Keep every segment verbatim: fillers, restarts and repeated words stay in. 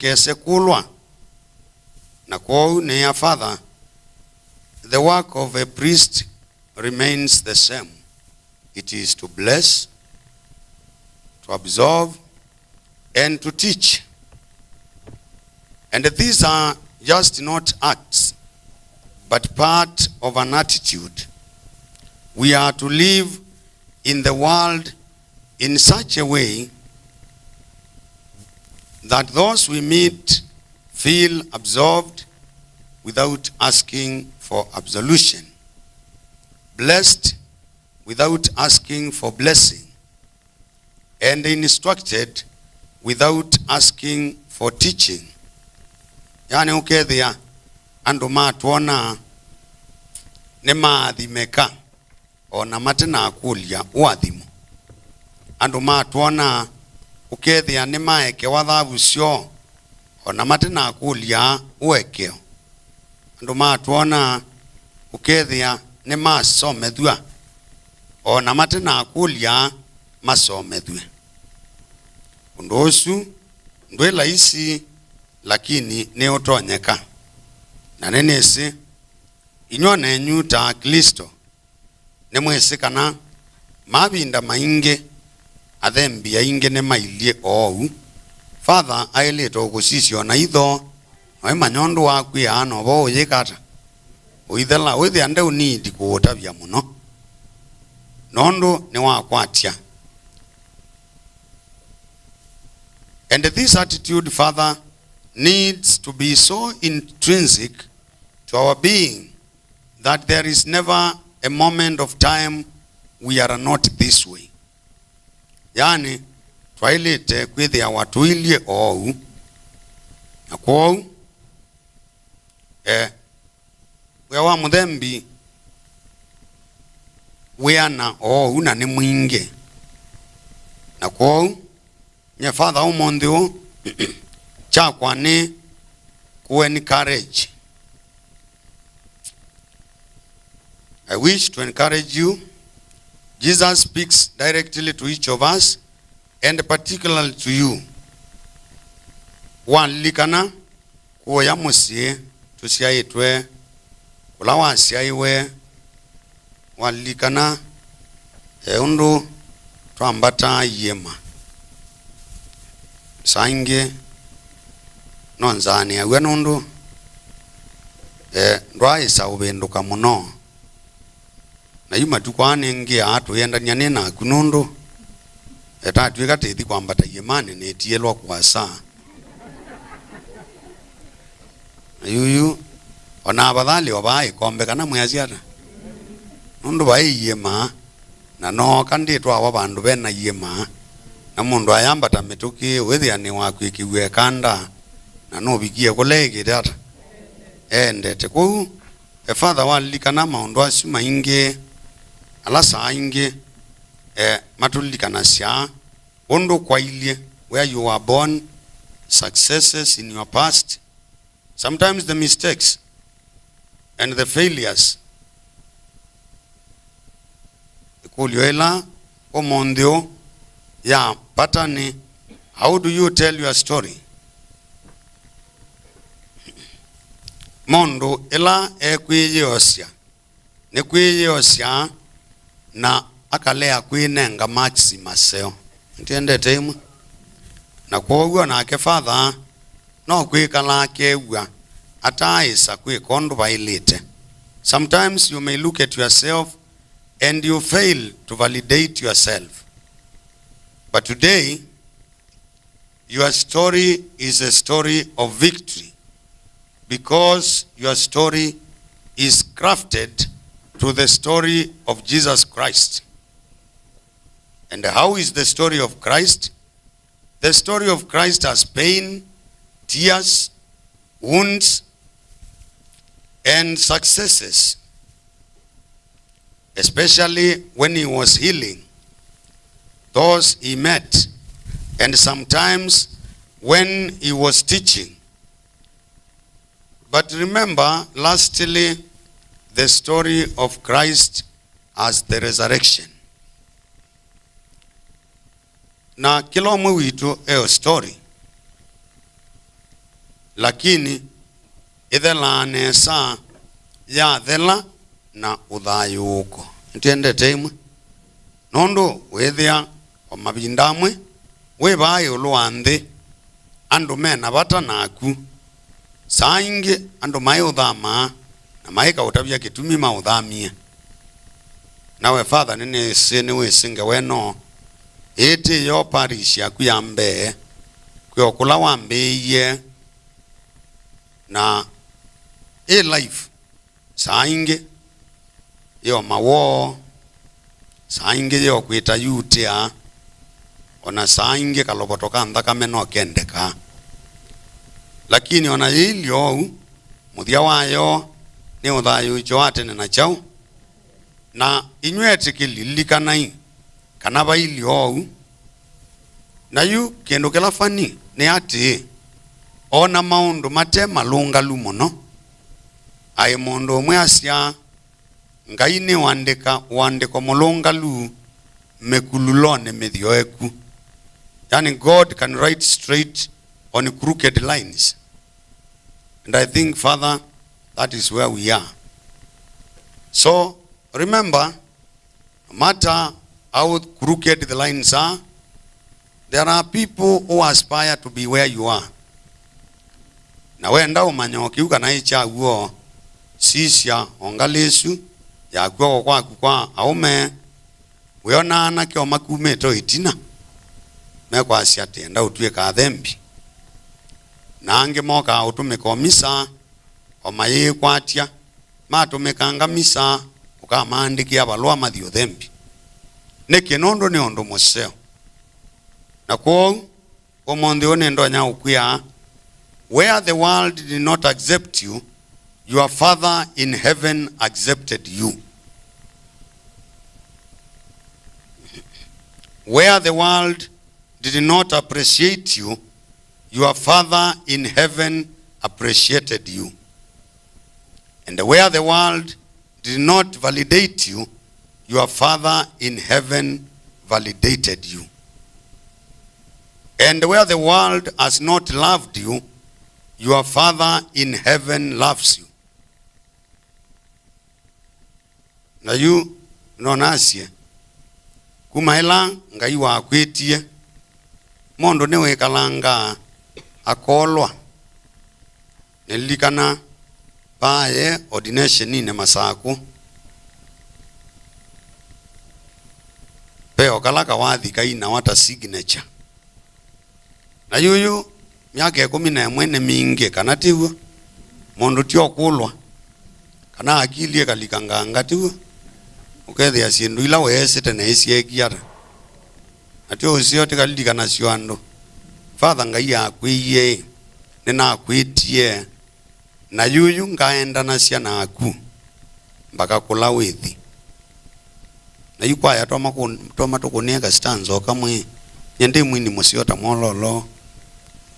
kese kũlwa. Na kwoou nĩĩa Father, the work of a priest remains the same. It is to bless, to absolve, and to teach. And these are just not acts, but part of an attitude. We are to live in the world in such a way that those we meet feel absolved without asking for absolution, blessed without asking for blessing, and instructed without asking for teaching. Yani, ũkethĩa andũ matwona nĩmaathimĩka, o na mate na kũlya ũathimo. Andũ matwona, ũkethĩa nĩmaekewa thavu syoo, o na mate na kũlya ũekeo. Andũ matwona, ũkethĩa nĩmasomethw'a, o na mate na kũlya masomethw'e. Ũndũ ũsu ndwĩ laisi, lakini nĩũtonyeka. Na nĩnĩsĩ inyw'ĩ nenyu ta Aklĩsto nĩmwĩsĩ kana mavinda maingĩ athembi aingĩ nĩmailyĩ oou. Father aĩlĩte ũkũsisya o na itho, na ũimanya ũndũ wakw'ĩaa na ũvo ũyĩka ata, ũithela, wĩthĩa ndeũnindi kũũtavya mũno, nũndũ nĩwakwatya. And this attitude, Father, needs to be so intrinsic to our being that there is never a moment of time we are not this way. Yani, twaĩlĩte kwĩthĩawa tũilyĩ oou. Na kwoou, eh, wĩa wa mũthembi wĩana oou na nĩ mwingĩ. Na kwoou, nye Father ũmũnthĩ ũũ, kyakwa nĩ kũ encourage. I wish to encourage you. Jesus speaks directly to each of us and particularly to you. Walilikana kũya mũsyĩ tũsyaĩtwe, kũla wasyaĩwe, walilikana e ũndũ twambataa iĩma. Saa ingĩ no nzaanĩaw'a nũndũ, e, ndwaaĩsa ũvĩndũka mũno. Na yu matukũ aa nĩngĩaa tũyendany'a nĩ naku nũndũ, e, tatw'ĩka tĩthi kwambata iĩmanĩ nĩtiĩlwa kũasa. Na yuyu, o na avathalĩ o vaa ĩkombe kana mwĩasya ata? Nũndũ vaĩ iĩma, na nooka ndĩtwawa vandũ ve na iĩma, na mũndũ ayambata mĩtũkĩ, wĩthĩa nĩwakw'ĩkĩw'e ĩkanda, na nũvikie kũla ĩkĩte ata? Eendete. Kwoou, e Father, walilikana maũndũ asu maingĩ, ala saa ingĩ, e, matũlilikanasya ũndũ kwailyĩ, where you were born, successes in your past, sometimes the mistakes and the failures. Ĩkũlyo ĩla ũmũnthĩ ũũ ya vata nĩ, how do you tell your story? Mũndũ ĩla ekwĩyĩosya, nĩkwĩyĩosya na akalea kwĩnenga maksi maseo. Nĩtwendete ĩmwe. Na kwoou o nake Father no kwĩkala akew'a ataaĩsa kwĩka ũndũ vaĩlĩte. Sometimes you may look at yourself and you fail to validate yourself. But today, your story is a story of victory because your story is crafted to the story of Jesus Christ. And how is the story of Christ? The story of Christ has pain, tears, wounds, and successes, especially when he was healing those he met, and sometimes when he was teaching. But remember, lastly, the story of Christ as the resurrection. Na kĩla ũmwe witũ e o story. Lakini ĩthelaa nesa, yathela na ũthayũũko. Nĩtwendete ĩmwe. Nũndũ wĩthĩa o mavinda amwe wĩ vaa ĩũlũ wa nthĩ, andũ me na vata naku. Saa ingĩ andũ maĩ ũthamaa na maĩkaũtavya kĩtumi maũthamie. Nawe Father, nĩnĩsĩ nĩwĩsĩ ngewa ĩno. Ĩĩ ti yo parish yaku ya mbee, kwĩ o kũla wambĩĩie, na ĩ life. Saa ingĩ yĩ o mawoo, saa ingĩ yĩ o kwĩta yu ũtĩa, o na saa ingĩ kalovoto ka nthakame no kendekaa. Lakini o na yĩilye oou, mũthya wayo nĩ ũthayũũkyo wa tene na kyaũ. Na inyw'ĩ etĩkĩli, lilikanai kana vailye oou. Na yu kĩndũ kĩla funny nĩ atĩĩ, o na maũndũ mate malũngalu mũno, aĩ mũndũ ũmwe asyaa, Ngai nĩũandĩka ũandĩko mũlũngalu mĩkululonĩ mĩthyoeku. Yani, God can write straight on crooked lines. And I think, Father, that is where we are. So, remember, no matter how crooked the lines are, there are people who aspire to be where you are. Na wenda ũmanya o kĩu kana ĩ kya w'o, sisya o ngalĩ ĩsu ya kw'oko kwaku kwa aũme, wĩona anake o makumĩte o ĩtina, mekwasya atĩ, "Enda ũtw'ĩka athembi." Na angĩ mokaa ũtũmĩka o misa, o mayĩĩkwatya, matũmĩkanga misa, ũkamaandĩkĩa valũa mathi ũthembi. Nĩkĩ? Nũndũ nĩ ũndũ mũseo. Na kwoou, ũmũnthĩ ũũ nĩndonya ũkwĩa, where the world did not accept you, your Father in heaven accepted you. Where the world did not appreciate you, your Father in heaven appreciated you. And where the world did not validate you, your Father in heaven validated you. And where the world has not loved you, your Father in heaven loves you. Na yu no nasye, kuma ĩla Ngai wakwĩtie, mũndũ nĩwĩkalangaa akolwa. Nĩlilikana vaaye ordinationinĩ Masakũ, ve o kala kawathi kainawa ta signature. Na yuyu, myaka ĩkũmi na ĩmwe nĩ mingĩ, kana ti w'o? Mũndũ ti okũlwa, kana akili ĩkalikanganga, ti w'o? Ũkethĩa syĩndũ ila weesĩ tene isyeekie ata? Na ti ũseo tĩkalilikana syo andũ. Father, Ngai akwĩie-ĩ, nĩnakwĩtie, na yuyu ngaendanasya naku mbaka kũla wĩthi. Na yu kwaya toma kũ-, toma tũkũnĩe ka stanza o kamwe. Nyie ndĩ mwini mũseo ta mwololo,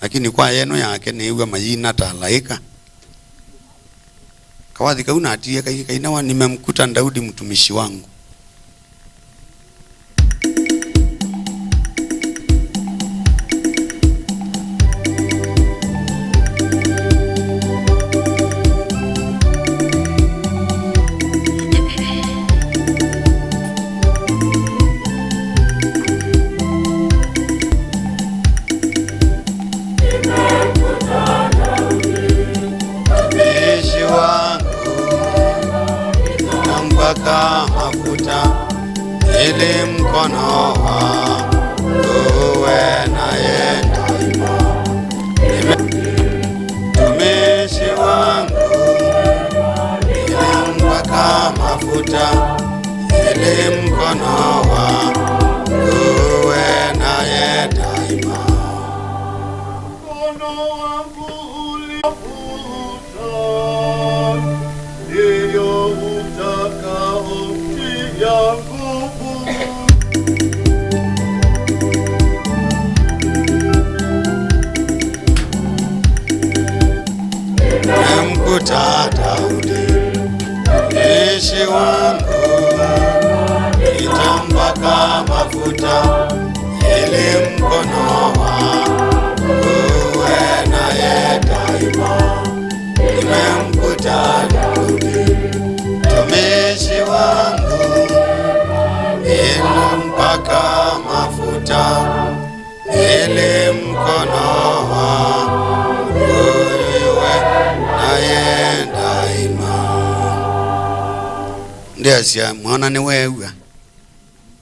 lakini kwaya ĩno yake nĩĩw'a mayina ta alaĩka. Kawathi kau natiie kai-, kainawa, "Nimemkuta Daudi mtumishi wangu." Mtumishi wangu, nampaka mafuta ili mkono wangu uwe naye daima. Nime-, mtumishi wangu, ninampaka mafuta ili mkono wangu uwe naye daima. Mkono wangu uliofuta, ndiyo utakaotia nguvu. Nimemkuta Daudi, mtumishi wangu, nitampaka mafuta, ili mkono wangu uwe naye daima. Ndeasya, mwana nĩweew'a.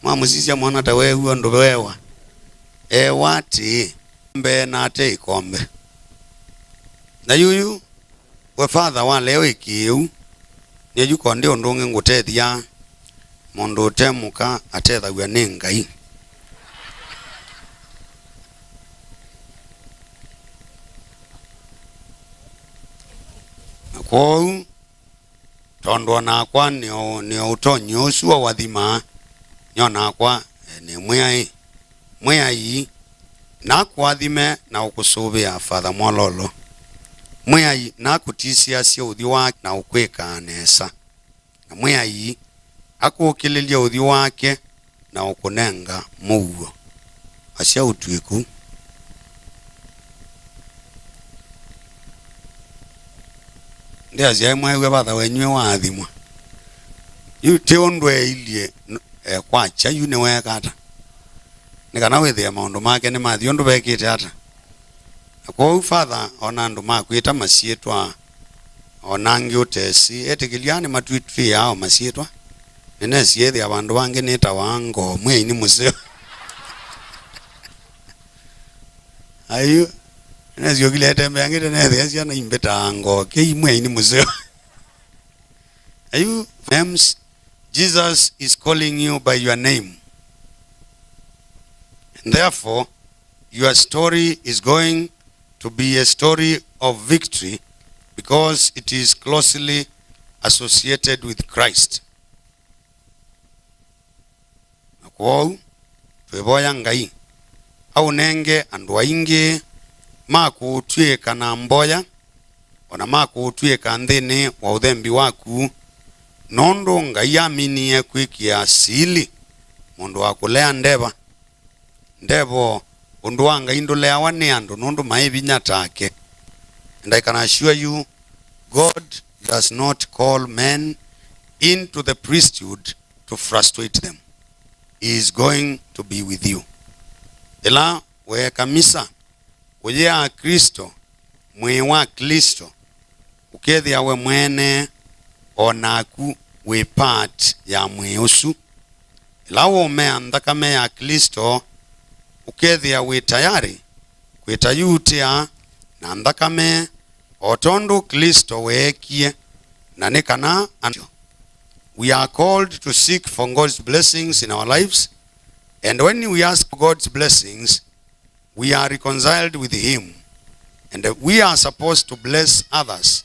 Mwamũsisya mwana ta weew'a ũndũ weewa. Eewa atĩĩ, mbee na ate ĩkombe. Na yuyu, we father wa leo ĩkĩĩu, nyie yu ko ndĩ ũndũ ũngĩ ngũtethya, mũndũ ũte mũka atethaw'a nĩ Ngai. Na kwoou, tondũ o nakwa nĩ o, nĩ o ũtonyi ũsu wa ũathima, nĩ o nakwa, eh, nĩ Mwĩai. Mwĩai nakũathime na ũkũsũvĩa, Father Mwololo. Mwĩai nakũtisĩasye ũthyũ wake na ũkwĩkaa nesa. Na Mwĩai akũkĩlĩlye ũthyũ wake na ũkũnenga mũuo. Asya ũtw'ĩku. Ndeasya mwaĩw'a vatha wenyu e waathimwa. Yu ti ũndũ eilye n-, e, kwakya yu nĩweeka ata? Nĩ kana wĩthĩe maũndũ make nĩmathi ũndũ vekĩte ata? Na kwoou, Father, ona andũ makwĩta masyĩtwa, ona angĩ ũtesĩ, etĩkĩlya nĩmatwĩtw'ĩaa o masyĩtwa. Nĩnesie ĩthĩa vandũ vangĩ nĩtawa Ngoo, Mwĩai nĩ mũseo. Ayu, nĩnesie ũkile ĩtembea ngĩte nethĩa syana imbĩtaa Ngoo, kĩi Mwĩai nĩ mũseo. Ayu, names, Jesus is calling you by your name. And therefore, your story is going to be a story of victory because it is closely associated with Christ. Na kwoou, twĩvoya Ngai aũnenge andũ aingĩ ma kũũtw'ĩĩka na mboya, o na ma kũũtw'ĩĩka nthĩnĩ wa ũthembi waku, nũndũ Ngai aminie kwĩkĩa sili mũndũ wa kũlea ndeva. Ndevo, ũndũ wa Ngai ndũleawa nĩ andũ, nũndũ maĩ vinya take. And I can assure you, God does not call men into the priesthood to frustrate them. He is going to be with you. Ĩla weeka misa, ũyĩaa Klĩsto, mwĩĩ wa Klĩsto, ũkethĩa we mwene o naku wĩ part ya mwĩĩ ũsu. Ĩla waũmea nthakame ya Klĩsto, ũkethĩa wĩ tayarĩ kwĩtayuutĩa na nthakame, o tondũ Klĩsto weekie, na nĩ kana andũ. We are called to seek for God's blessings in our lives, and when we ask God's blessings, we are reconciled with him, and we are supposed to bless others.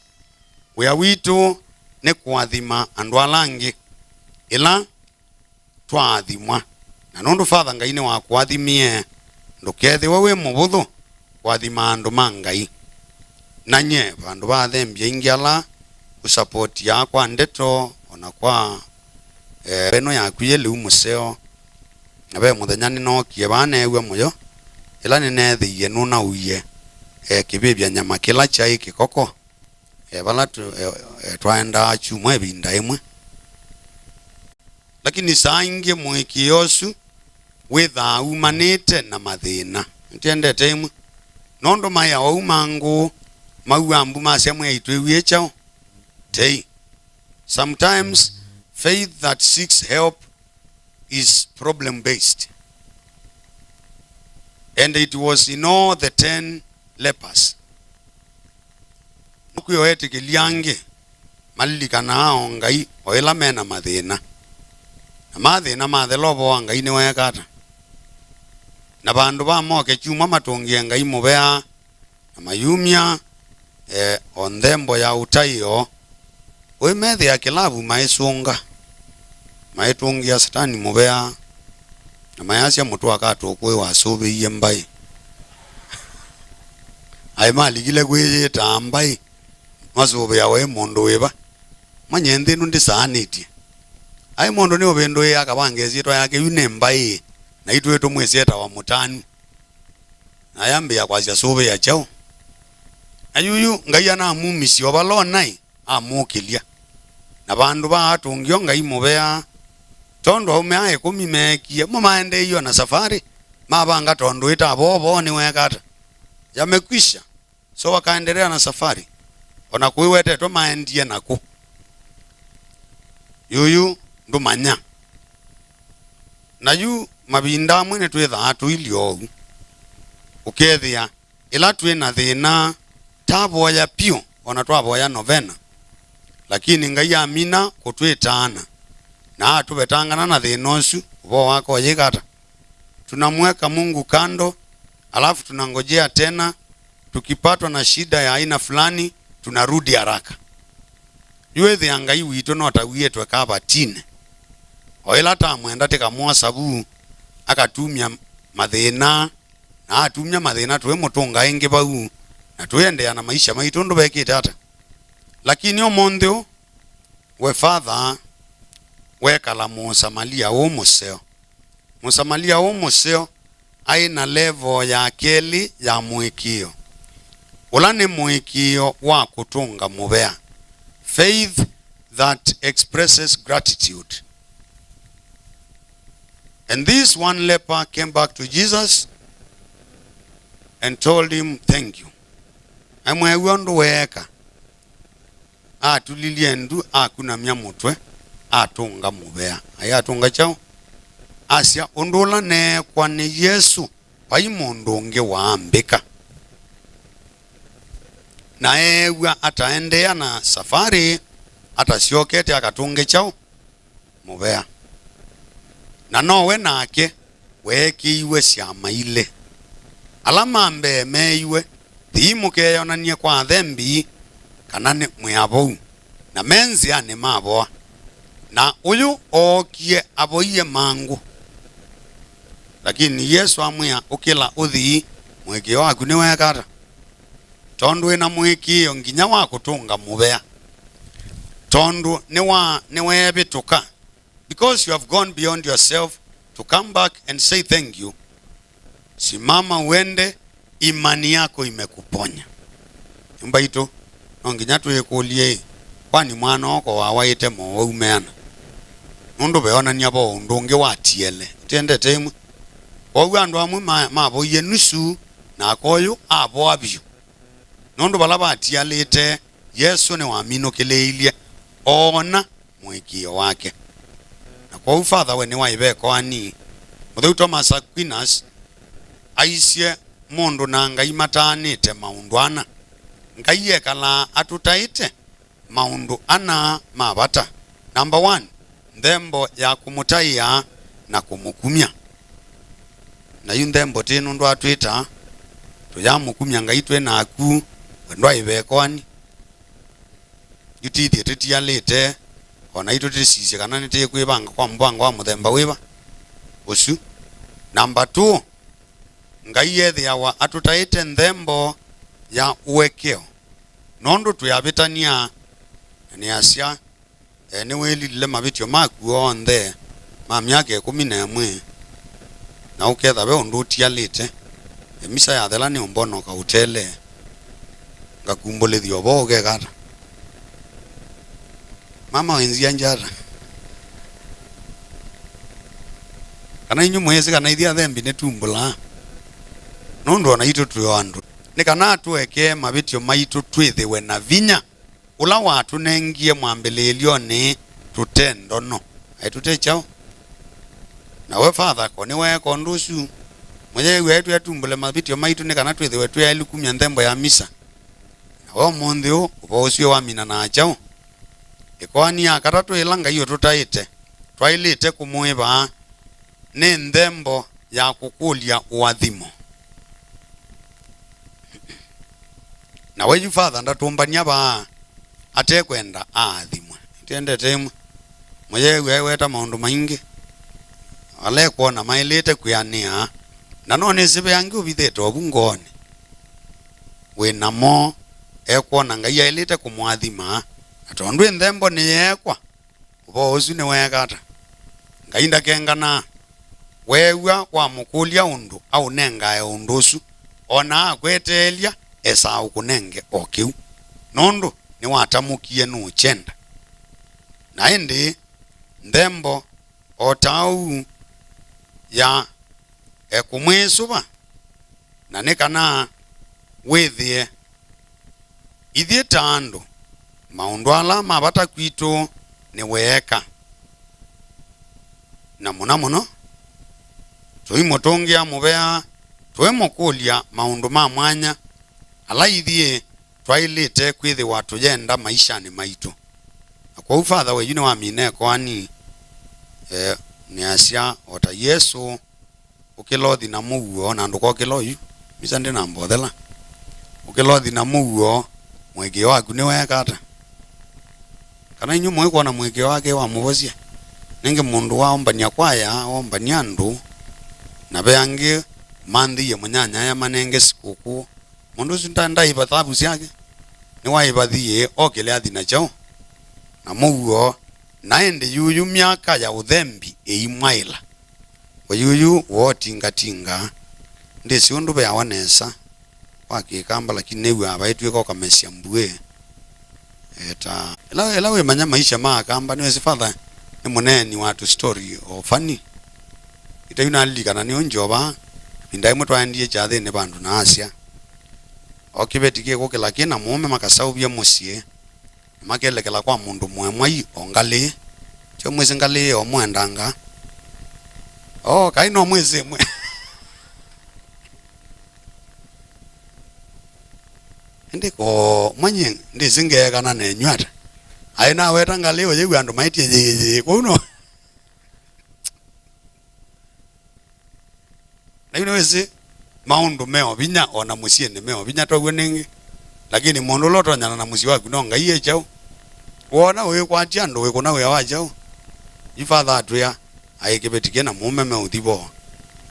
Wĩa witũ nĩ kũathima andũ ala angĩ ĩla twaathimwa. Na nũndũ Father Ngai nĩwakũathimie, ndũkethĩwe wĩ mũvũthũ kũathima andũ ma Ngai. Na nyie, vandũ va athembi aingĩ ala ũsapotiaa kwa ndeto, o na kwa, eh, ĩno yaku yĩ lĩu mũseo, na ve mũthenya nĩnookie vaa neew'a mũyo, ĩla nĩneethĩie nũnauie, eh, kĩvĩvya nyama kĩla kyaĩ kĩkoko, eh, vala tũ-, eh, eh, twaendaa kyumwa ĩvinda ĩmwe. Lakini saa ingĩ mũĩkĩĩo ũsu wĩthaa umanĩte na mathĩna. Nĩtwendete ĩmwe. Nũndũ maĩa oou ma ngũũ maw'a mbu masya, Mwĩai, twĩwie kyaũ? Tei. Sometimes faith that seeks help is problem based. And it was in all the ten lepers. Nũkwĩo etĩkĩli angĩ malilikanaa o Ngai o ĩla me na mathĩna. Na mathĩna mathela, ũvoo wa Ngai nĩweeka ata? Na vandũ va moke kyumwa matũngĩe Ngai mũvea, na mayumya, eh, o nthembo ya ũtaĩo, ũimethĩa kĩlavu maisũnga, maitũngĩa Satani mũvea, na mayasya, mũtũa katũkũĩ wasũvĩie mbaĩ. Aĩ malikile kwĩyĩtaa mbaĩ, masũvĩawa ĩ mũndũ wĩva? Manye nthĩ ĩno ndĩsaanĩtye. Aĩ mũndũ nĩ ũvĩndũĩe akavanga ĩsyĩtwa yake, yu nĩ mbaĩ, naitũ ĩtũmwĩsĩ etawa mũtanu. Na ayambĩĩa kwasya, sũvĩa kyaũ? Na yuyu Ngai anamumisye o vala onaĩ, amũkĩlya. Na vandũ va atũngĩo Ngai mũvea, tondũ aũme aa ĩkũmi meekie, mo maendeeie o na safarĩ, mavanga tondũ ĩtavoo voo nĩweeka ata? Yamekwisha. So wakaendelea na safari. O na kũiwetetwe maendie nakũ. Yuyu ndũmanya. Na yu mavinda amwe nĩtwĩthaa tũilyĩ oou. Ũkethĩa ĩla twĩ na thĩna, tavoya pyũ, o na twavoya novena, lakini Ngai amina kũtwĩtaana na atũvetangana na thĩna ũsu, ũvoo wake ũyĩka ata? Tunamweka Mungu kando, alafu tunangojea tena, tukipatwa na shida ya aina fulani, tunarudi haraka. Yu ĩthĩa Ngai witũ no ta wiĩtwe kavatinĩ. O ĩla tamwenda tĩkamwosa vu, akatumya mathĩna, na atumya mathĩna tũimũtũnga ĩngĩ vau, na tũiendeea na maisha maitũ ũndũ vekĩte ata. Lakini ũmũnthĩ ũũ, we Father wekala Mũsamalia ũũ mũseo. Mũsamalia ũũ mũseo aĩ na level ya kelĩ ya mũĩkĩĩo, ũla nĩ mũĩkĩĩo wa kũtũnga mũvea, faith that expresses gratitude. And this one leper came back to Jesus and told him, "Thank you." Amwĩa ũndũ weeka. Atulilye ndu, akunamya mũtwe, atũnga mũvea. Aĩ atũnga kyaũ? Asya, "Ũndũ ũla neekwa nĩ Yesũ, vai mũndũ ũngĩ waambĩka." Na eew'a ataendeea na safarĩ, atasyokete akatũnge kyaũ? Mũvea. Na nowe nake weekĩiwe syama ilĩ. Ala ma mbee meeiwe, "Thiĩ mũkeyonany'e kwa athembi kana nĩ mwĩ avou," na me nzĩanĩ mavoa. Na ũyũ ookie avoie mangũ. Lakini Yesũ amwĩa, "Ũkĩla ũthi, mũĩkĩĩo waku nĩweeka ata?" Tondũ wĩ na mũĩkĩĩo nginya wa kũtũnga mũvea. Tondũ nĩwa-, nĩweevĩtũka. Because you have gone beyond yourself to come back and say thank you. Simama uende, imani yako imekuponya. Nyũmba itũ, no nginya twĩkũlye-ĩ, kwani mwana oko wawaĩte mowau meana? Nũndũ veonania vo ũndũ ũngĩ watiele. Itiendete imwe. Kwoou andũ amwe ma-, mavoie nusu, nake ũyũ avoa vyũ. Nũndũ vala vatialĩte, Yesũ nĩwaminũkĩlĩĩilye, oona mũĩkĩĩo wake. Na kwoou Father we nĩwaĩve ĩkoani. Mũtheu Thomas Aquinas aisye, mũndũ na Ngai mataanĩte maũndũ ana. Ngai ekalaa atũtaĩte maũndũ ana ma vata. Number one, nthembo ya kũmũtaĩa na kũmũkumya. Na yu nthembo ti nũndũ atwĩta, tũyamũkumya Ngai twĩ naku, we ndwaĩve ĩkoani. Yu tithyĩ tĩtialĩte, o naitũ tĩsisye kana nĩtĩkwĩvanga kwa mũvango wa mũthemba wĩva ũsu. Namba two, Ngai ethĩawa atũtaĩte nthembo ya ũekeo, nũndũ twĩ avĩtany'a, na nĩasya, "E, nĩwĩlilile mavĩtyo maku onthe ma myaka ĩkũmi na ĩmwe, na ũketha ve ũndũ ũtialĩte. Emisa yathela nĩũmbonoka ũtele, ngakumbũlĩthya ũvoo ũkeka ata?" Mama wenzia njata. Kana inyu mwĩsĩ kana ithyĩ athembi nĩtumbũlaa? Nũndũ o naitũ twĩ o andũ. Nĩ kana atũekee mavĩtyo maitũ twĩthĩwe na vinya ũla watũnengie mwambĩlĩĩlyonĩ tũte ndono. Aĩ tũte kyaũ? Na we Father ko nĩweeka ũndũ ũsu. Mũyĩw'a aitũ atumbũle mavĩtyo maitũ nĩ kana twĩthĩwe twĩ aĩlu kumya nthembo ya misa. Na we ũmũnthĩ ũũ, ũvoo ũsu waminanaa kyaũ? Ĩkoani ya katatũ ĩla Ngai ũtũtaĩte twaĩlĩte kũmũĩva nĩ nthembo ya kũkũlya ũathimo. Na we yu Father ndatũmbany'a vaa ate kwenda aathimwe. Nĩtwendete ĩmwe. Mũyĩw'a eweta maũndũ maingĩ ala ekwona maĩlĩte kwĩanĩa, na no nĩsĩ ve angĩ ũvithĩte ovu ngoonĩ wĩ namo, ekwona Ngai aĩlĩte kũmũathima, na tondũ ĩ nthembo nĩyeekwa, ũvoo ũsu nĩweeka ata? Ngai ndakenganaa. Weew'a wamũkũlya ũndũ, aũnengae ũndũ ũsu. O na akweteelya, esaa ũkũnenge o kĩu, nũndũ nĩwatamũkie nũũkyenda. Na ĩndĩ, nthembo o ta ũu ya e kũmwĩsũva, na nĩ kana wĩthĩe ithyĩ ta andũ, maũndũ ala ma vata kwitũ nĩ weeka. Na mũno mũno, tũimũtũngĩa mũvea, tũimũkũlya maũndũ ma mwanya ala ithyĩ twaĩlĩte kwĩthĩwa tũyenda maishanĩ maitũ. Na kwoou Father weyu nĩwamina ĩkoani, eh, nĩasya o ta Yesũ, ũkĩla ũthi na mũuo, na ndũkokĩla oyu, misa ndĩ na mbothela. Ũkĩla ũthi na mũuo, mũĩkĩĩo waku nĩweeka ata? Kana inyw'ĩ mũikwona mũĩkĩĩo wake wamũvosya? Nĩngĩ mũndũ waombany'a kwaya, oombany'a andũ, na ve angĩ manthĩie mũnyanya aya manenge sikũkũ. Mũndũ ũsu nda-, ndaĩva thavu syake, nĩwaĩvathie okĩle athi na kyaũ? Na mũuo. Na ĩndĩ yuyu myaka ya ũthembi ĩimwaĩla. We yuyu wootingatinga, ndĩsĩ ũndũ veawa nesa wa Kĩkamba, lakini nĩw'aa vaitw'ĩka ũkamesya mbuĩ. E, ta ĩla, ĩla wĩmanya maisha ma Akamba, nĩwĩsĩ Father nĩ mũneeni wa tũ story o funny. Ĩteu nalilikana nĩ ũnjova, ĩvinda ĩmwe twaendie kyathĩnĩ vandũ na asya, o kĩveti kĩkũkĩla kĩ na mũũme makaseũvya mũsyĩ, makelekela kwa mũndũ mũemwai o ngalĩ. Tyo mwĩsĩ ngalĩ o mwendanga. O, kai no mwĩsĩ mwe. Ĩndĩ ko manye ndĩsĩ ngeekana nenyu ata. Aĩ naweta ngalĩ ũyĩw'a andũ maĩtye yĩĩ, yĩĩ, kũu no. Na yu nĩwĩsĩ, maũndũ me o vinya, o na mũsyĩnĩ me o vinya, tow'o nĩngĩ. Lakini mũndũ ũla ũtonyana na mũsyĩ waku no Ngai e kyaũ. Woona ũyĩkwatya andũ wĩkũna wĩa wa kyaũ? Yu Father atwĩa, aĩ kĩveti kĩ na mũũme meũthi vo.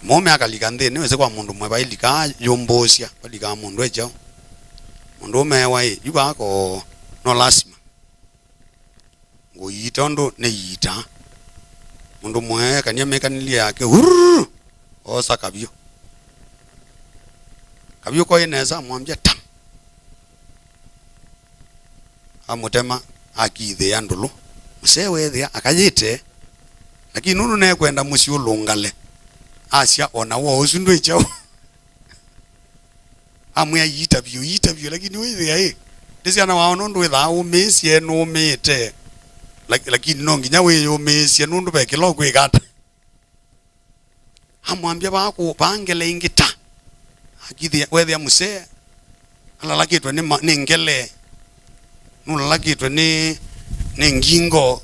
Mũũme akalika nthĩnĩ, wĩsĩ kwa mũndũ mwe vailika ayũmbũũsya, valikaa mũndũ e kyaũ? Mũndũũme ewa ĩ, yu vaa ko no lasima ngũiita ũndũ nĩiitaa. Mũndũ mwe ekania mĩkanĩlye yake, urururu, oosa kavyũ. Kavyũ koĩ nesa, amwambya, ta! Amũtema, akithĩa ndũlũ. Mũsee weethĩa akayĩte, lakini nũndũ nekwenda mũsyĩ ũlũngale, asya, o na woo ũsu ndwĩ kyaũ. Amwĩa, iita vyũ, iita vyũ, lakini wĩthĩa ĩ, ndĩsyana wao nũndũ wĩthaa ũmĩĩsye nũũmĩĩte. Lak-, lakini no nginya wĩyũmĩĩsye nũndũ ve kĩla ũkwĩka ata. Amwambya, vaa kũ-, vaa ngele ĩngĩ ta. Akithĩa, wethĩa mũsee alalakĩtwe nĩ ma-, nĩ ngele, nũlalakĩtwe nĩ, nĩ ngingo,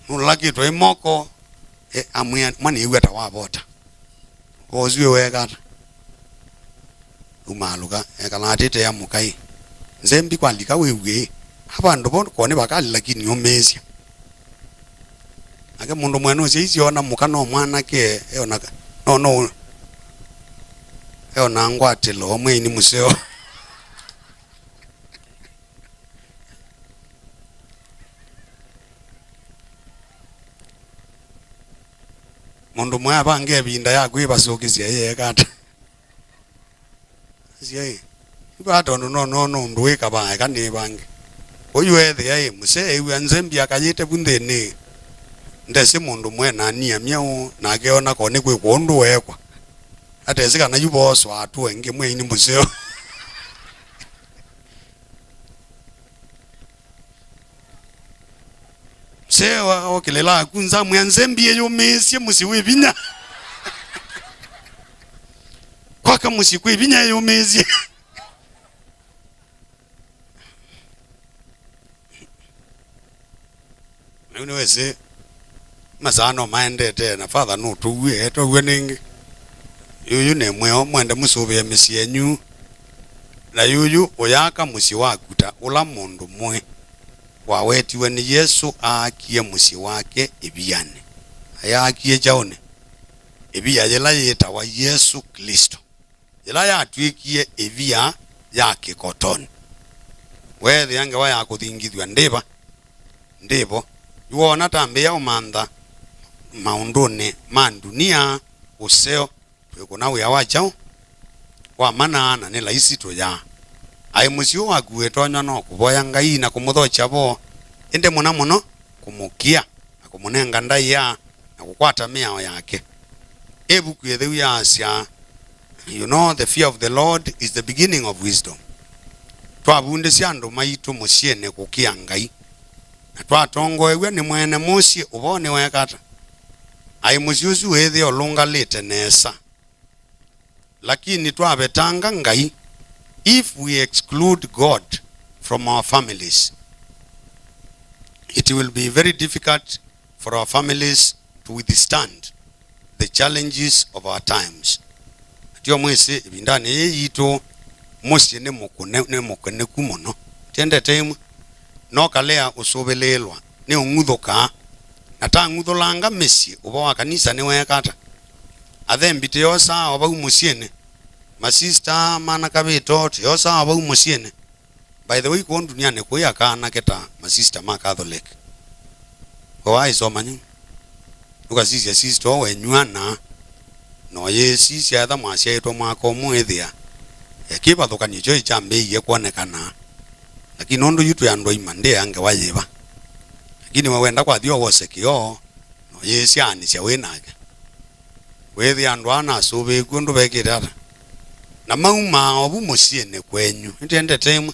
nũlalakĩtwe ĩ moko. E, amwĩa, mwa nĩw'a ta wavota. Ũsu weeka ata? Umaalũka, ekala atĩte ya mũkaĩ. Nzembi kwalika wĩw'e. Ava andũ vo koni vakali lakini ũmĩĩsya. Nake mũndũ mwene ũsya isyona mũka no mwanake, eona ka-, no, no, eona ngwatĩlo, mweini mũseo. Mũndũ mwe avanga ĩvinda ya kwĩvasũkĩsya ĩyeka ata? Asya ĩ, ivaa tondũ no, no, no ũndũ wĩ kavaa, eka nĩvange. Ũyu ethĩa ĩ, mũsee ew'a nzembi akayĩte vu nthĩnĩ. Ndesĩ mũndũ mwe na nia myaũ, nake ona ko nĩ kwĩkwa ũndũ weekwa. Atesĩ kana yu vooswa atũe ngĩ mweini mũseo. Msee wa okĩlĩla akunza amwĩa nzembi ĩyũmĩĩsye mũsyĩ wĩ vinya. Kwaka mũsyĩ kwĩ vinya ĩyũmĩĩsye. Rĩu nĩwĩsĩ masaa no maendete na Father nũtũw'e, etũw'e nĩngĩ. Yuyu nĩ mwĩao, mwende mũsũvĩe mĩsyĩ yenyu. Na yuyu ũyaka mũsyĩ waku ta ũla mũndũ mũĩ wawetiwe nĩ Yesũ aakie mũsyĩ wake ĩvianĩ. Ayaakie kyaũnĩ? Ĩvia yĩla yĩtawa Yesũ Klĩsto, yĩla yatw'ĩkie ĩvia ya kĩkotonĩ. Weethĩa ngewa ya kũthingithw'a ndĩ va? Ndĩ vo. Yu woona tambĩĩa ũmantha maũndũnĩ ma ndunia, ũseo, twĩkũna wĩa wa kyaũ? Wa mana, na nĩ laisi tũyaa. Aĩ mũsyĩ ũũ waku wĩtonywa no kũvoya Ngai na kũmũthokya vo, ĩndĩ mũna mũno kũmũkia na kũmũnenga ndaĩa na kũkwata mĩao yake. Ĩvuku ĩtheu yaasya, you know, the fear of the Lord is the beginning of wisdom. Twavundĩsya andũ maitũ mũsyĩnĩ kũkĩa Ngai, na twatongoew'a nĩ mwene mũsyĩ, ũvoo nĩweeka ata? Aĩ mũsyĩ ũsu wĩthĩa ũlũngalĩte nesa. Lakini twavetanga Ngai, if we exclude God from our families, it will be very difficult for our families to withstand the challenges of our times. Tio mwĩsĩ, ĩvindanĩ yĩĩ yitũ, mũsyĩ nĩ mũkũne-, nĩ mũkũnĩku mũno. Tiendete ĩmwe. No kalea ũsũvĩlĩĩlwa, nĩ ũng'uthũkaa. Na tang'uthũlanga mĩsyĩ, ũvoo wa kanisa nĩweeka ata? Athembi tĩyosaa o vau mũsyĩnĩ. Masista manakavĩto tĩyosaa o vau mũsyĩnĩ. By the way, kũũ ndunianĩ kũĩ aka anake ta masista ma Catholic. We waĩsoma nyu. Ũkasisya sista ũũ wenyu ana, na ũyĩsisya etha mwasyaĩtwe mwaka ũmwe ĩthĩa, e, kĩvathũkany'o kyo ĩkyambĩĩie kwonekana. Lakini nũndũ yu twĩ andũ aima, ndĩ ya ngewa yĩva? Lakini we wenda kwathi o wose kĩoo, na ũyĩsyaanĩsya wĩ nake. Wĩthĩa andũ aa nasũvĩĩku ũndũ vekĩte ata? Na maumaa ovu mũsyĩnĩ kwenyu. Nĩtwendete ĩmwe.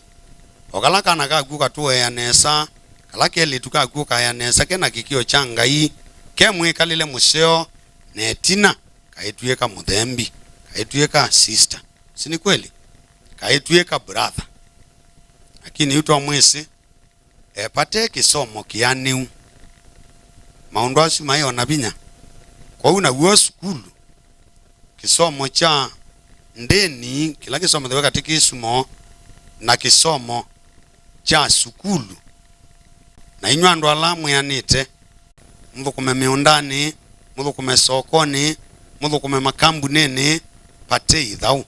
O kala kana kaku katũea nesa, kala kelĩtu kaku ũkaea nesa, ke na kĩkĩo kya Ngai, ke mwĩkalĩle mũseo, na ĩtina kaĩtw'ĩka mũthembi, kaĩtw'ĩka sister. Si ni kweli? Kaĩtw'ĩka brother. Lakini yu twamwĩsĩ, e, vate kĩsomo kĩanĩu. Maũndũ asu maĩ o na vinya. Kwoou naw'o sukulu, kĩsomo kya ndĩni, kĩla kĩsomethaw'a katekisimu, na kĩsomo kya sukulu. Na inyw'ĩ andũ ala mwĩanĩte, mũthũkũme mĩũndanĩ, mũthũkũme sokonĩ, mũthũkũme makambunĩnĩ, vate ĩthaũ.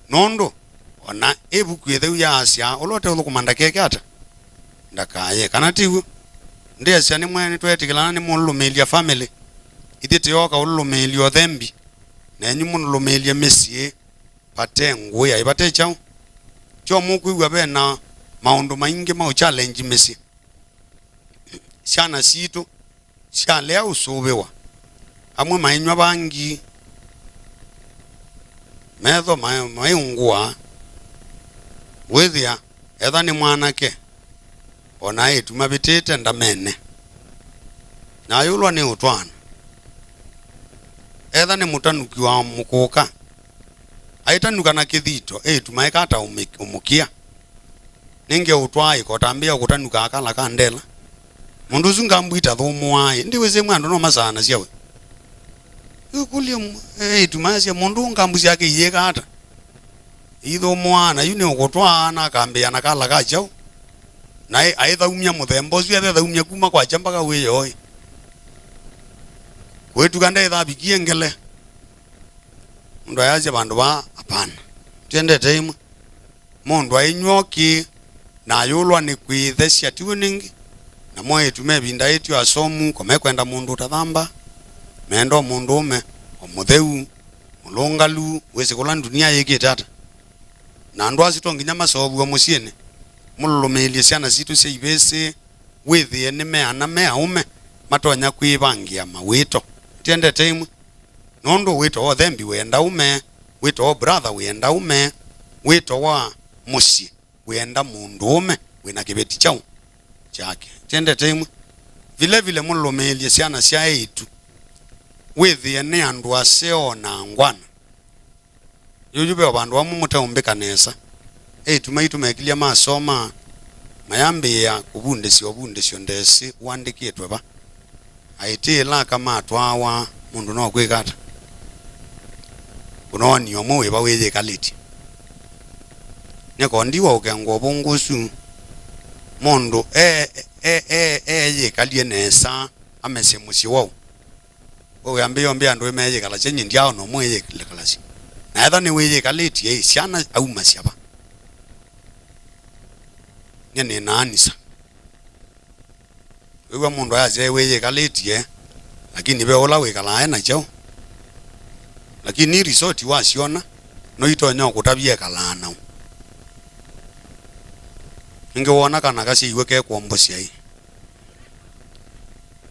Nũndũ o na ĩvuku ĩtheu yaasya, ũla ũteũthũkũma ndakeke ata? Ndakaye. Kana ti w'o? Ndĩasya nĩmwe nĩtweetĩkĩlana nĩmũlũlũmĩĩlya family. Ithyĩ tĩoka ũlũlũmĩĩlya ũthembi, nenyu mũlũlũmĩĩlye mĩsyĩ, vate ngũĩ, ai vate kyaũ? Tyo mũkwĩw'a ve na maũndũ maingĩ ma ũchallenge mĩsyĩ? Syana sitũ syalea ũsũvĩwa, amwe mainyw'a vangi, metho ma-, maiũngũa. Wĩthĩa etha nĩ mwanake, o na aĩtu mavĩtĩte ndamene, na ayũlwa nĩ ũtwaano. Etha nĩ mũtanuki wa mũkũka, aĩtanuka na kĩthito, eĩtu maeka ata ũmĩ-, ũmũkĩa? Nĩnge ũtwaa ĩkota ambĩĩa kũtanuka akala ka ndela. Mũndũ ũsu ngambu itathũmũaa ĩ, ĩndĩ wĩsĩ mwe andũ no masaanasya we. Ĩkũlye mu-, eĩtu maasya, mũndũ ũũ ngambu syake iyĩka ata? Ithũmũaa, na yu nĩ ũkũtwaa na akambĩĩa na kala ka kyaũ? Na ĩ-, aĩthaumya mũthemba ũsu, ethethaumya kuma kwakya mpaka wĩoo ĩ. Kwĩtuka ndetha avikie ngele. Mũndũ ayasya vandũ vaa, hapana. Tiendete ĩmwe. Mũndũ ainyw'a ũkĩ na ayũlwa nĩ kwĩthesya, tiw'o nĩngĩ? Namo eĩtu me ĩvinda ĩtyo asomu, ko mekwenda mũndũ ũtathamba, meenda o mũndũũme, o mũtheu, mũlũngalu, wĩsĩ kũla ndunia yĩkĩte ata. Na andũ asu to nginya maseũvw'e mũsyĩnĩ. Mũlũlũmĩĩlye syana sitũ sya ivĩsĩ, wĩthĩe nĩ me ana me aũme matonya kwĩvangĩa mawĩto. Tiendete ĩmwe. Nũndũ wĩto wa ũthembi wĩenda ũme, wĩto wa brother wĩenda ũme, wĩto wa mũsyĩ wĩenda mũndũũme wĩna kĩveti kyaũ kyake. Tiendete ĩmwe. Vile vile mũlũlũmĩĩlye syana sya eĩtu, wĩthĩe nĩ andũ aseo na angwana. Yuyu ve o vandũ vamwe mũteũmbĩka nesa. Eĩtu maitũ mekilye masoma, mayambĩĩa kũvundĩsya ũvundĩsyo ndesĩ ũandĩkĩtwe va. Aĩtĩĩla aka matwawa, mũndũ no kwĩka ata? Ũnooni ũmwe wĩva wĩyĩkalĩtye? Nĩkondi wa ũkengwa ũvũngũ ũsu, mũndũ e, e, e, eyĩkalye nesa, amesye mũsyĩ waũ? We wĩambĩĩa ũmbĩa andũ meeyĩkalasya, nyie ndyaona ũmwe eyĩkalasya. Na etha nĩwĩyĩkalĩtye, ĩ, syana aumasya va? Nyie nĩnaanisa. Wĩw'a mũndũ ayasya ewĩyĩkalĩtye, lakini ve ũla wĩkalaa e na kyaũ. Lakini resort wasyona, noitonya ũkũtavya ekalaa naũ. Nĩngĩ woona kana kasyaiwe kekwombosyai.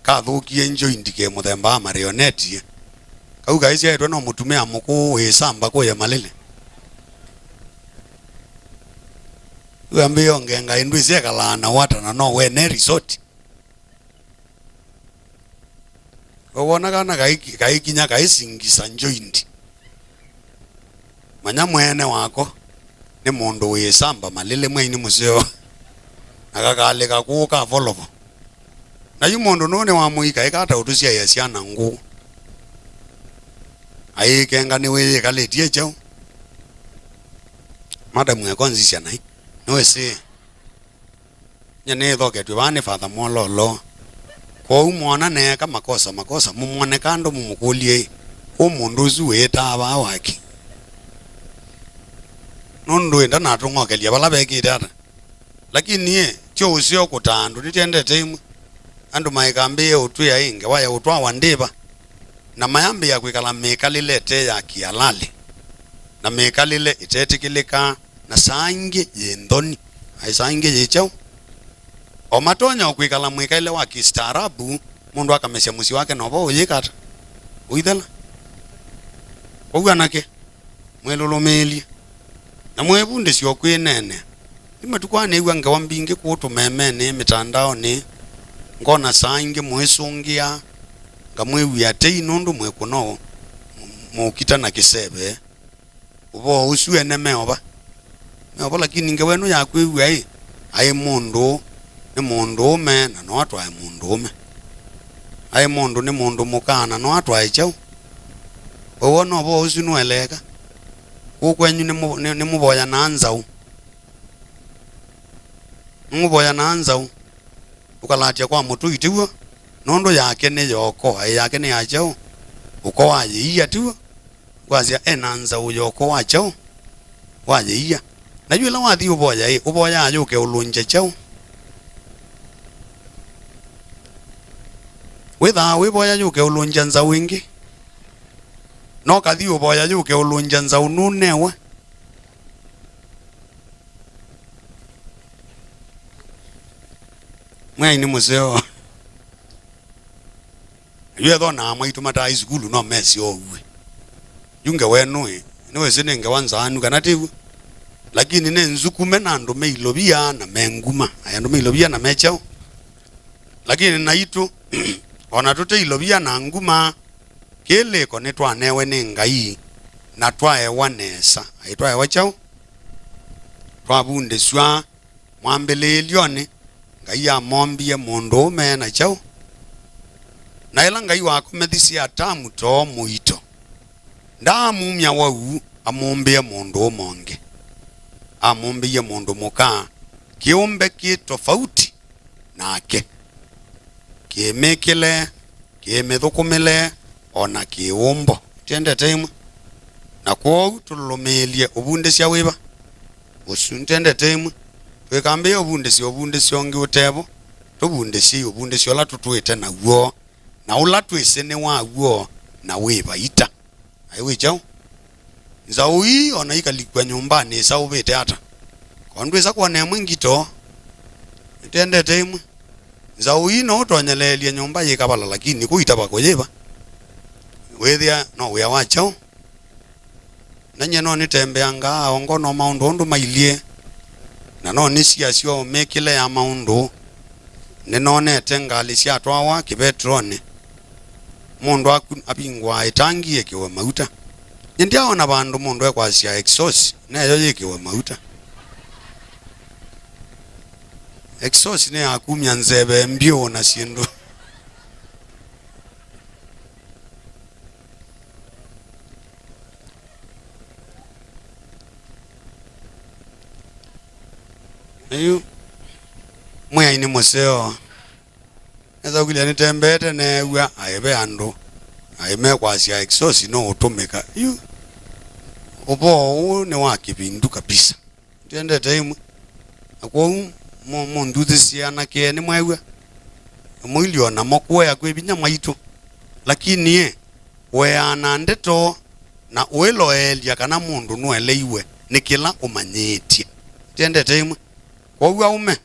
Kathũkie njoint ke mũthemba wa marionette. Kau kaisyaĩtwe no mũtumĩa mũkũũ wĩsamba kũya malĩlĩ. Wĩambĩĩa ongenga ĩndũ ĩsyekalaa na wata na no wene resort. Wona kana kaĩ-, kaĩkinya kaĩsingisa joint. Manya mwene wako nĩ mũndũ wĩsamba malĩlĩ, mwei nĩ mũseo, na kakalĩka kũũ ka volovo. Na yu mũndũ nũũ nĩ wa mũika ĩkata ũtũsyaĩa syana ngũũ. Ayĩkenga nĩwĩyĩkalĩtye kyaũ. Madamu eko nzisya nai. Nĩwĩsĩ. Nye nĩthoketw'e vaa nĩ Father Mwololo. Kwoou mwona neeka makosa, makosa, mũmwone kando mũmũkũlye, "Ĩ, ũ mũndũ ũsu wĩĩtaa vaa waki?" Nũndũ ĩ ndanatũng'okelya vala vekĩte ata. Lakini ĩ, tyo ũseo kũtaa andũ, nĩtendete imwe. Andũ maĩkambĩĩe ũtwĩa ĩ ngewa ya ũtwawa ndĩva, na mayambĩĩa kwĩkala mĩkalĩle ĩte ya kĩalalĩ, na mĩkalĩle ĩtetĩkĩlĩkaa, na saa ingĩ yĩ nthoni, aĩ saa ingĩ yĩ kyaũ. O matonya o kwĩkala mwĩkalĩle wa kĩstaarabu, mũndũ akamesya mũsyĩ wake na ũvoo ũyĩka ata? Ũithela. Kwoou anake, mwĩlũlũmĩĩlye, na mwĩvundĩsye o kwĩneenea. Nĩ matukũ aa nĩĩw'a ngewa mbingĩ kũũ tũmemenĩ, mĩtandaonĩ, ngona saa ingĩ mũisũngĩa, ngamwĩw'ĩa tei nũndũ mwĩkũna ũ-, mũkita na kĩseve. Ũvoo ũsu ene meova. Meova, lakini ngewa ĩno ya kwĩw'a ĩ, aĩ mũndũ nĩ mũndũũme, na no atwae mũndũũme. Aĩ mũndũ nĩ mũndũ mũka, na no atwae kyaũ. We wona ũvoo ũsu nũeleeka? Kũũ kwenyu nĩ mũ-, nĩ, nĩmũvoyanaa nzaũ? Nĩmũvoyanaa nzaũ? Ũkalatya kwa mũtũi, tiw'o? Nũndũ yake nĩ yoko, aĩ yake nĩ ya kyaũ? Ũko wa yĩia, tiw'o? Wasya e na nzaũ yoko wa kyaũ? Wa yĩia. Na yu ĩla wathi ũvoya ĩ, ũvoyaa yũke ũlũngye kyaũ? Wĩthaa wĩvoya yũke ũlũngya nzaũ ĩngĩ? No kathi ũvoya yũke ũlũngya nzaũ nũnewe? Mwĩai nĩ mũseo. Yu ethonaa mwaitũ mataĩ sukulu no mesĩ oue. Yu ngewa ĩno ĩ, nĩwĩsĩ nĩ ngewa nzaanu kana tiw'o? Lakini nĩ nzukume na andũ me ilovia na me nguma. Ai, andũ me ilovia na me kyaũ? Lakini naitũ, o na tũte ilovia na nguma, kĩlĩko nĩtwanewe nĩ Ngai, na twaewa nesa. Ai, twaewa kyaũ? Twavundĩsw'a mwambĩlĩĩlyonĩ, Ngai amombie mũndũũme na kyaũ? Na ĩla Ngai wakomethisye Atamu too mũito, ndaamumya wau amũmbĩe mũndũũme ũngĩ. Amũmbĩie mũndũ mũka, kĩũmbe kĩ tofauti nake, kĩmĩkĩle, kĩmĩthũkũmĩle, o na kĩwũmbo. Nĩtwendete ĩmwe. Na kwoou tũlũlũmĩĩlye ũvundĩsya wĩva? Ũsu. Nĩtwendete ĩmwe. Tũikambĩĩa ũvundĩsya ũvundĩsya ũngĩ ũtevo, tũvundĩsyei ũvundĩsya ũla tũtũĩte naw'o, na ũla twĩsĩ nĩ wa w'o na wĩ vaita. Aĩ wĩ kyaũ? Nzaũ ii o na ikalikw'a nyũmbanĩ ĩsaũvĩte ata? Ko ndwĩsa kwona ĩmwe ngito? Nĩtwendete ĩmwe. Nzaũ ii no ũtonyeleelye nyũmba yĩ kavala, lakini kũu itava kũyĩva. Wĩthĩa no wĩa wa kyaũ? Na nyie no nĩtembeangaa aongo no maũndũ ũndũ mailyĩ, na no nĩsiasya o mĩkĩle ya maũndũ. Nĩnonete ngalĩ syatwawa kĩveteronĩ. Mũndũ aku-, avingũaa ĩtangi yĩkĩwe mauta. Nyie ndyaaona vandũ mũndũ ekwasya exhaust nayo yĩkĩwe mauta. Exhaust nĩ ya kumya nzeve mbyũ na syĩndũ. Na yu Mwĩai nĩ mũseo. Nĩthaũkilye nĩtembeete neew'a aĩ ve andũ aĩ mekwasya exhaust no ũtũmĩka. Yu ũvoo ũũ nĩ wa kĩvindu kabisa. Nĩtwendete ĩmwe. Na kwoou mũ-, mũnthuthĩsye anake, nĩmwew'a? Mũilye o namo kũea kwĩ vinya mwaitũ. Lakini ĩ, ũeana ndeto na ũĩloelya kana mũndũ nũeleiwe nĩ kĩla ũmanyĩĩtye. Nĩtwendete ĩmwe. Kwoou aũme,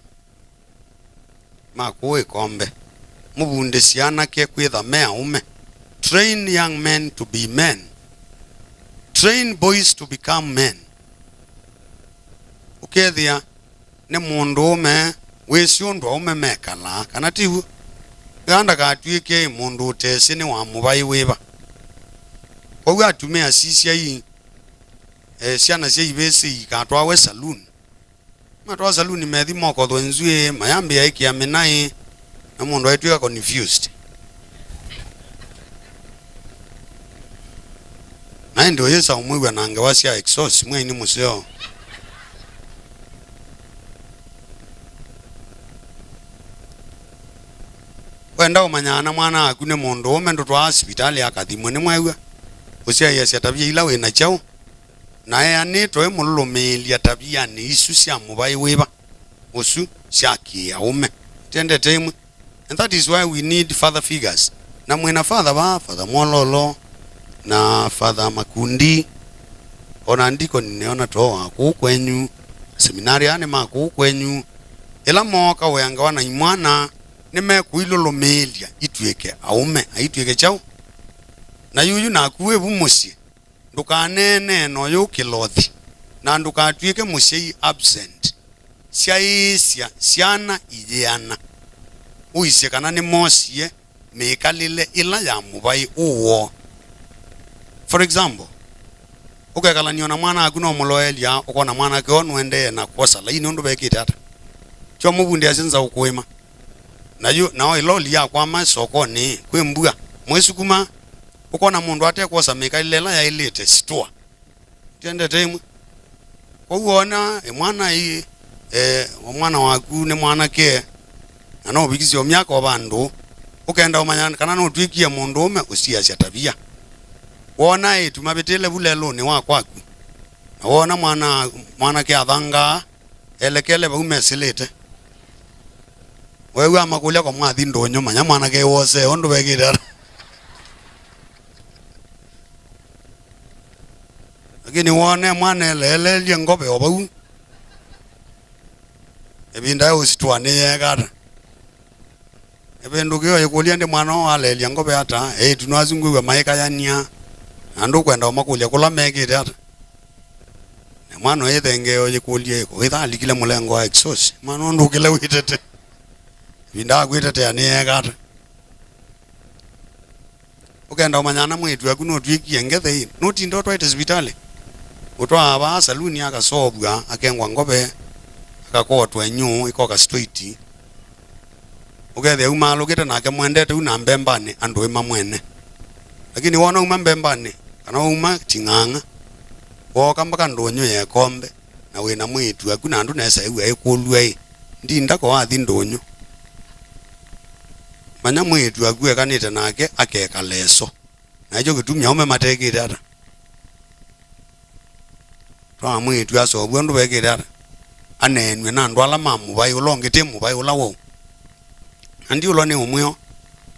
ma kũũ ĩkombe, mũvundĩsye anake kwĩtha me aũme. Train young men to be men. Train boys to become men. Ũkethĩa nĩ mũndũũme wĩsĩ ũndũ aũme mekalaa, kana ti w'o? Ĩla ndakatw'ĩke mũndũ ũtesĩ nĩ wa mũvaĩ wĩva. Kwoou atumĩa sisyai, e, syana sya ivĩsĩ ikatwawe saloon. Matwawa saloon methi mokothwe nzw'ĩĩ, mayambĩĩa ĩkĩa mĩnaĩ, na mũndũ aitw'ĩka confused. Na ĩndĩ ũyĩsa ũmwĩw'a na ngewa sya exhaust, mwĩaini mũseo. Wenda ũmanyaa na mwana waku nĩ mũndũũme, ndũtwaa sivitalĩ akathimwe, nĩmwew'a? Ũsyaĩĩasya tavia ila wĩ na kyaũ, na eanĩtwe ĩmũlũlũmĩĩlya tavianĩ isu sya mũvaĩ wĩva ũsu sya kĩ-aũme. Tendete ĩmwe. And that is why we need father figures. Na mwĩna father vaa, Father Mwololo, na Father Makundi, ona ndikoni nĩona too wa kũu kwenyu, seminarianĩ ma kũu kwenyu. Ĩla mooka wĩa ngewa na imwana, nĩmekũilũlũmĩĩlya itw'ĩke aũme, aitw'ĩke kyaũ? Na yuyu naku wĩ vu mũsyĩ, ndũkaneene na ũyũ kĩlothi, na ndũkatw'ĩke mũsyai absent. Syaĩĩsya syana iyĩana, ũisye kana nĩmosie mĩkalĩle ĩla ya mũvaĩ ũwoo. For example, ũkekalany'a na mwana waku, no mũloelya, ũkona mwanake ũũ nũendee na kwosa lainĩ ũndũ vekĩte ata. Tyo mũvundĩasya nzaũ kũĩma. Na yu, nao ĩloli yakwama sokonĩ, kwĩ mbua, mwĩsukuma, ũkona mũndũ ate kwosa mĩkalĩle ĩla yaĩlĩte sitoa. Tiendete ĩmwe. Kwoou wona ĩ mwana ĩ, eh, mwana waku nĩ mwanake, na no ũvikisye o myaka o vandũ, ũkenda ũmanya kana nũtw'ĩkie mũndũũme, ũsiasya tavia. Wona ĩtu mavĩtĩle vu lelũnĩ wa kwaku, na wona mwana, mwanake athangaa, elekele vau mesĩlĩte. Weew'a amakũlya kwa mwathi ndũnyũ, manya mwanake wosee ũndũ vekĩte ata. Lakini wone mwana eleelelye ngove o vau, ĩvinda ya ũsitũa nĩyeeka ata? Ĩvĩndũkĩo ĩkũlya, ndi mwana ũũ aleelya ngove ata? Eĩtu nĩ asu ngwĩw'a maikayania, na ndũkwenda ũmakũlya kũla mekĩte ata? Na mwana ũyĩthengee ũyĩkũlye, wĩtha alikile mũlengo wa exhaust, mwana ũndũ ũkĩle wĩtete. Ĩvinda ya kwĩtetea nĩyeeka ata? Ũkenda ũmanya ana mwĩĩtu waku nũtw'ĩkie ngethe ĩ, nũtinda ũtwaĩte sivitalĩ? Ũtwaa vaa saluni akasoovw'a, akengwa ngove, akakotwa ĩnyũũ, ĩkoka straight. Ũkethĩa umaalũkĩte nake mwendete u na mbembanĩ andũ ĩmamwene. Lakini wona uma mbembanĩ, kana wauma ting'ang'a, wooka mpaka ndũnyũ ya ĩkombe, na wĩ na mwĩĩtu waku na andũ nesa ĩw'a ĩkũlw'a ĩ, ndinda ko wathi ndũnyũ. Manya mwĩĩtu waku ekanĩte nake akekala ĩso. Na ĩkyo kĩtumi aũme matekĩte ata? Twaa mwĩĩtu aseũvw'a ũndũ vekĩte ata? Aneenw'e na andũ ala ma mũvaĩ ũla ũngĩ, ti mũvaĩ ũla woo. Na ndiũlwa nĩ ũmwĩo,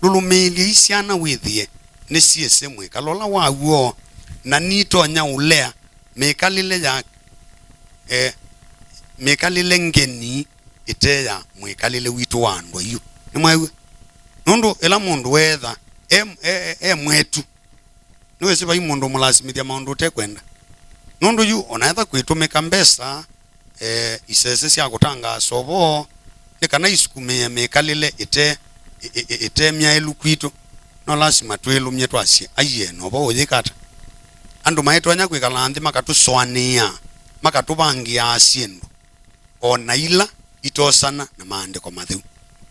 lũlũmĩĩlyei syana wĩthĩe nĩsyĩsĩ mwĩkalo ũla wa w'o, na nitonya ũlea mĩkalĩle ya, eh, mĩkalĩle ngeni ĩte ya mwĩkalĩle witũ wa andũ aiũ. Nĩmwew'a? Nũndũ ĩla mũndũ weetha e, e, e, e mwetu, nĩwĩsĩ vai mũndũ ũmũlasimĩthya maũndũ ũtekwenda. Nũndũ yu ona etha kwĩtũmĩka mbesa, eh, isese sya kũtangaasa ũvoo, nĩ kana isukumĩe mĩkalĩle ĩte, ĩ-, ĩ-, ĩ-, ĩte myaĩlu kwitũ, no lasima twĩlũmye twasye, aiee, na ũvoo ũyĩka ata? Andũ maitonya kwĩkala nthĩ makatũsũanĩaa, makatũvangĩaa syĩndũ, o na ila itosana na maandĩko matheu,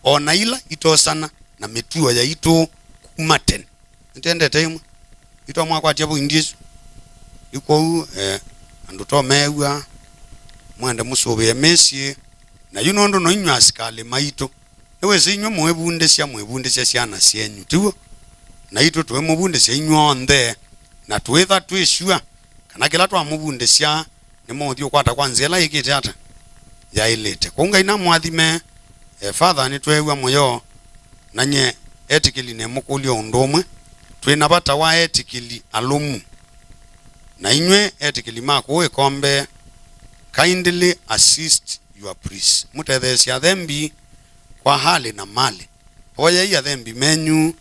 o na ila itosana na mĩtuo yaitũ kuma tene. Nĩtendete ĩmwe. Itwa mwakwatya vau indi ĩsu. Yu kwoou, eh, andũ to meew'a, mwende mũsũvĩe mĩsyĩ. Na yu nũndũ no inyw'ĩ asikalĩ maitũ, nĩwĩsĩ inyw'ĩ mũĩvundĩsya, mwĩvundĩsya syana syenyu, tiw'o? Naitũ tũimũvundĩsya inyw'onthe, na twĩtha twĩ sure kana kĩla twamũvundĩsya nĩmũũthi ũkwata kwa nzĩa ĩla yĩkĩte ata? Yaĩlĩte. Kwoou Ngai namũathime. E, Father, nĩtweew'a mũyo, na nyie etĩkĩli nĩmũkũlya ũndũ ũmwe. Twĩ na vata wa etĩkĩli alũmu. Na inyw'ĩ etĩkĩli ma kũũ ĩkombe, kindly assist your priest. Mũtetheesye athembi kwa hali na mali. Voyai athembi menyu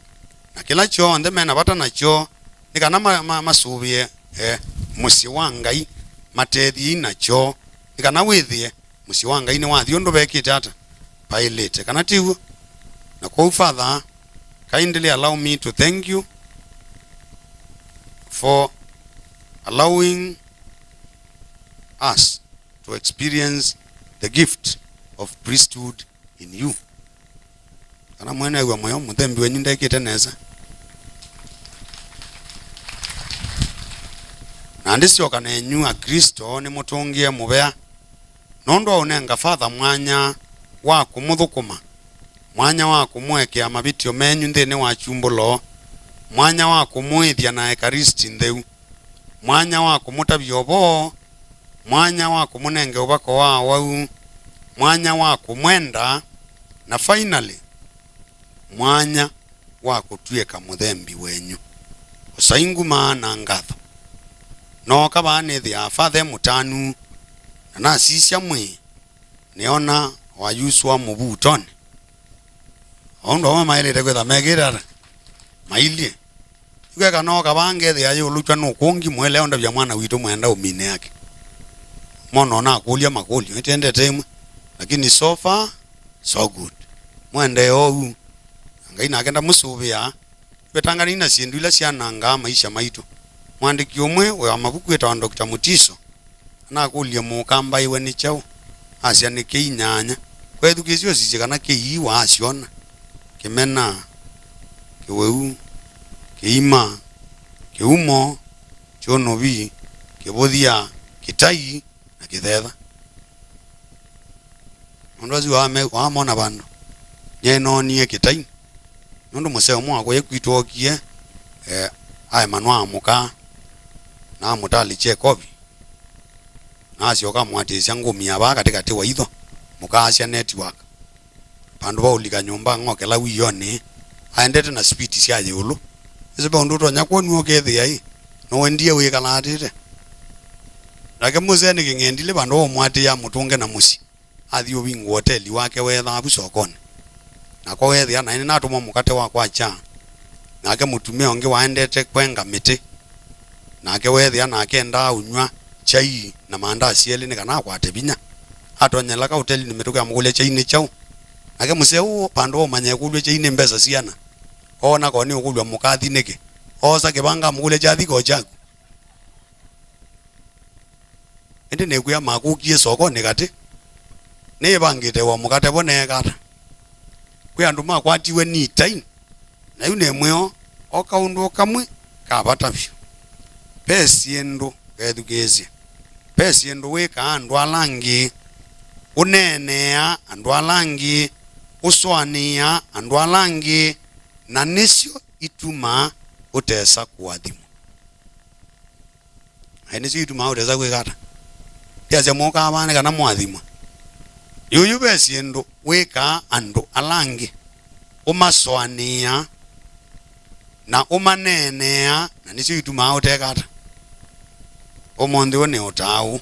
na kĩla kyonthe me na vata nakyo, nĩ kana ma, ma, masũvĩe, eh, mũsyĩ wa Ngai, matethye nakyo, nĩ kana wĩthĩe mũsyĩ wa Ngai nĩwathi ũndũ vekĩte ata? Vaĩlĩte, kana ti w'o? Na kwoou, Father, Kindly allow me to thank you for allowing us to experience the gift of priesthood in you. Kana mweneew'a mũyo, mũthembi wenyu ndekĩte nesa. Na ndĩsyoka nenyu Aklĩsto nĩmũtũngĩe mũvea, nũndũ wa ũnenga Father mwanya wa kũmũthũkũma, mwanya wa kũmũekea mavĩtyo menyu nthĩnĩ wa kyumbũlo, mwanya wa kũmũĩthya na Ekaristi ntheu, mwanya wa kũmũtavya ũvoo, mwanya wa kũmũnenge ũvako wa awau, mwanya wa kũmwenda, na finally, mwanya wa kũtw'ĩka mũthembi wenyu. Osai nguma na ngatho. Nooka vaa nĩthĩaa Father e mũtanu, na nasisya mwĩĩ, nĩona wayusũa mũvutonĩ. O ũndũ amwe maĩlĩte kwĩtha mekĩte ata? Mailyĩ. Yu keka nooka vaa ngethĩa yĩũlũkw'a nũkũngĩ, mũelewa ndavya mwana witũ mwenda ũmine yake. Mona onakũlya makũlyo, ĩtendete ĩmwe. Lakini so far, so good. Mũendee oou. Ngai nake ndamũsũvĩaa. Vetanganei na syĩndũ ila syanangaa maisha maitũ. Mũandĩki ũmwe wa mavuku wĩtawa Doctor Mutiso anakũlilye mũũkambaĩwe nĩ kyaũ, asya, "Nĩ kĩi nyanya." Kwethukĩĩsya ũsisye kana kĩi waasyona: kĩmena, kĩweu, kĩima, kĩumo, kyũnũvi, kĩvũthya, kĩtai, na kĩthetha. Maũndũ asu waame-, waamona vandũ? Nyie noonie kĩtai. Nũndũ mũseo ũmwe wa kũya kwitũ ookie, eh, aemanwa amũka, na amũtalĩkya ĩkovi. Na asyoka amũatĩĩsya ngũmia vaa katĩkatĩ wa itho, mũkaasya network. Vandũ va ũlika nyũmba ang'okela wĩonĩ, aendete na speed sya ĩũlũ. Ĩsu ve ũndũ ũtonya kwonw'a ũkethĩa ĩ, nowendie wĩkalaatĩte. Nake mũsee nĩ kĩng'endilĩ, vandũ va ũmũatĩĩa amũtũnge na mũsyĩ, athi ũvingũa ũteli wake weethaa vu sokonĩ. Nakwa weethĩa naĩ nĩnatũmwa mũkate wa kwakya, nake mũtumĩa ũngĩ waendete kwenga mĩtĩ. Nake weethĩa nake endaa ũnyw'a kyai na maandasi elĩ nĩ kana akwate vinya. Atonyela kaũtelinĩ mĩtũkĩ amũkũlya, "Kyai nĩ kyaũ?" Nake mũseo ũũ, vandũ va ũmanya ekũlw'a kyai nĩ mbesa siana, oona ko nĩ ũkũlw'a mũkathi nĩkĩ. Oosa kĩvanga amũkũlya, "Kyathi ko kyaku?" Ĩndĩ nĩkwĩa makũkie sokonĩ katĩ, nĩĩvangĩte wa mũkate vo neeka ata? Kwĩ andũ makwatiwe nĩ itai, na yu nĩ mwĩo o kaũndũ o kamwe ka vata vyũ. Ve syĩndũ, vethukĩĩsye, ve syĩndũ wĩkaa andũ ala angĩ, ũneeneaa andũ ala angĩ, ũsũanĩaa andũ ala angĩ, na nĩsyo itumaa ũtesa kũathimwa. Aĩ nĩsyo itumaa ũtesa kwĩka ata? Ndiasya mũkaa vaa nĩ kana mwathimwe. Yuyu ve syĩndũ wĩkaa andũ ala angĩ, ũmasũanĩaa na ũmaneeneaa, na nĩsyo itumaa ũteka ata? Ũmũnthĩ ũũ nĩ ũtaa ũũ: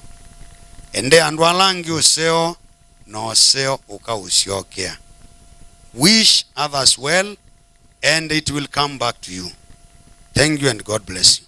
Endea andũ ala angĩ ũseo, na ũseo ũkaũsyokea. Wish others well, and it will come back to you. Thank you and God bless you.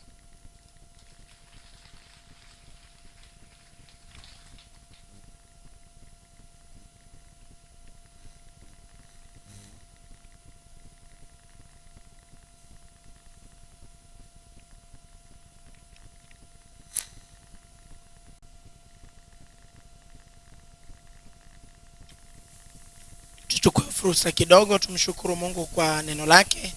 Tuchukue fursa kidogo, tumshukuru Mungu kwa neno lake.